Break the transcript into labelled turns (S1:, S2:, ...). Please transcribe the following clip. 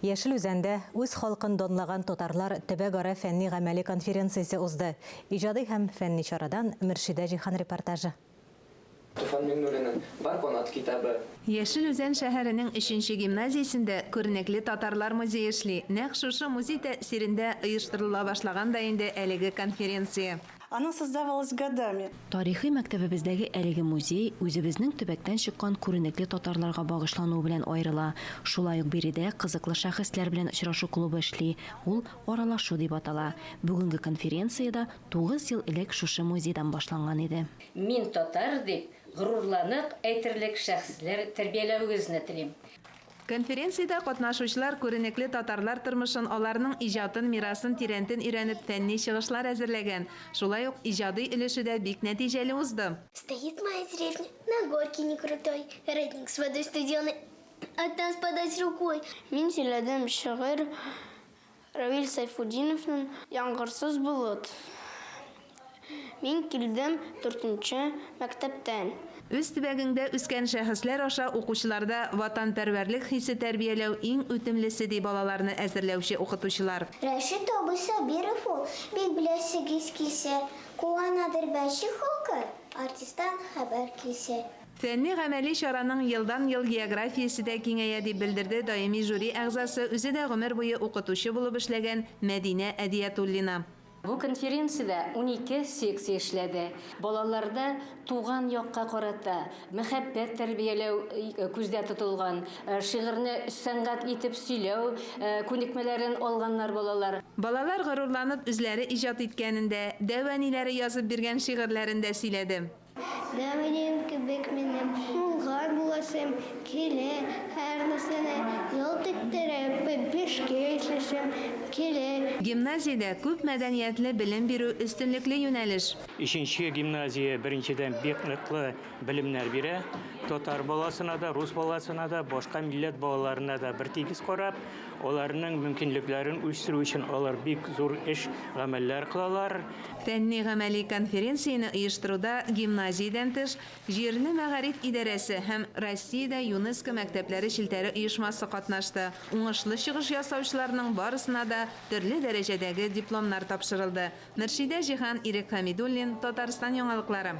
S1: Яшел Үзәндә үз халкын данлаган татарлар төбәкара фәнни-гамәли конференциясе узды. Иҗади һәм фәнни чарадан Мөршидә Җиһан репортажы.
S2: Туфан Миңнуллинның Бар канат китабы.
S3: Яшел Үзән шәһәренең өченче гимназиясендә күренекле татарлар музее эшли. Нәкъ шушы музей тәэсирендә оештырыла башлаган да инде әлеге конференция.
S4: Она создавалась годами.
S5: Тарихи мәктәбебездәге әлеге музей үзебезнең төбәктән чыккан күренекле татарларга багышлануы белән аерыла. Шулай ук биредә кызыклы шәхесләр белән очрашу клубы эшли, ул Аралашу дип атала. Бүгенге конференция дә 9 ел элек шушы музейдан башланган иде.
S6: Мин татар дип горурланып әйтерлек шәхесләр тәрбияләвегезне телим.
S3: Конференциядә катнашучылар күренекле татарлар тормышын, аларның иҗатын, мирасын тирәнтен өйрәнеп фәнни чыгышлар әзерләгән. Шулай ук иҗади өлеше дә бик нәтиҗәле узды.
S7: Стоит моя деревня на горке не крутой, Родник с водой студеной от нас подать рукой.
S8: Мин сөйләдем шигырь Равил Сәйфутдиновның Яңгырсыз болыт. Мин килдем дүртенче мәктәптән.
S3: Үз төбәгеңдә үскән шәхесләр аша укучыларда ватанпәрвәрлек хисе тәрбияләү иң үтемлесе, ди балаларны әзерләүче укытучылар.
S7: Рәшит абый Сабиров ул, бик беләсегез килсә, Куанадыр Бәчи халкы, артисттан хәбәр килсә.
S3: Фәнни-гамәли чараның елдан-ел географиясе дә киңәя, дип белдерде даими жюри әгъзасы, үзе дә гомер буе укытучы булып эшләгән Мәдинә Әдиятуллина.
S6: Бу конференциядә 12 секция эшләде. Балаларда туган якка карата мәхәббәт тәрбияләү күздә тотылган, шигырьне сәнгать итеп сөйләү күнекмәләрен алганнар балалар.
S3: Балалар горурланып үзләре иҗат иткәнен дә, дәү әниләре язып биргән шигырьләрен дә сөйләде.
S8: Дәүлим кебек минем уңган буласым килә, һәр нәрсәне ялт иттереп, бишкә эшләсем килә.
S3: Гимназиядә күп мәдәниятле белем бирү өстенлекле юнәлеш.
S9: Өченче гимназия, беренчедән, бик ныклы белемнәр бирә. Татар баласына да, рус баласына да, башка милләт балаларына да бертигез карап, аларның мөмкинлекләрен үстерү өчен алар бик зур эш, гамәлләр кылалар.
S3: Фәнни-гамәли конференцияне оештыруда гимназиядән тыш, җирле мәгариф идарәсе һәм Россиядә ЮНЕСКО мәктәпләре челтәре оешмасы катнашты. Уңышлы чыгыш ясаучыларның барысына да төрле дәрәҗәдәге дипломнар тапшырылды. Мөршидә Җиһан, Ирек Хәмидуллин, Татарстан яңалыклары.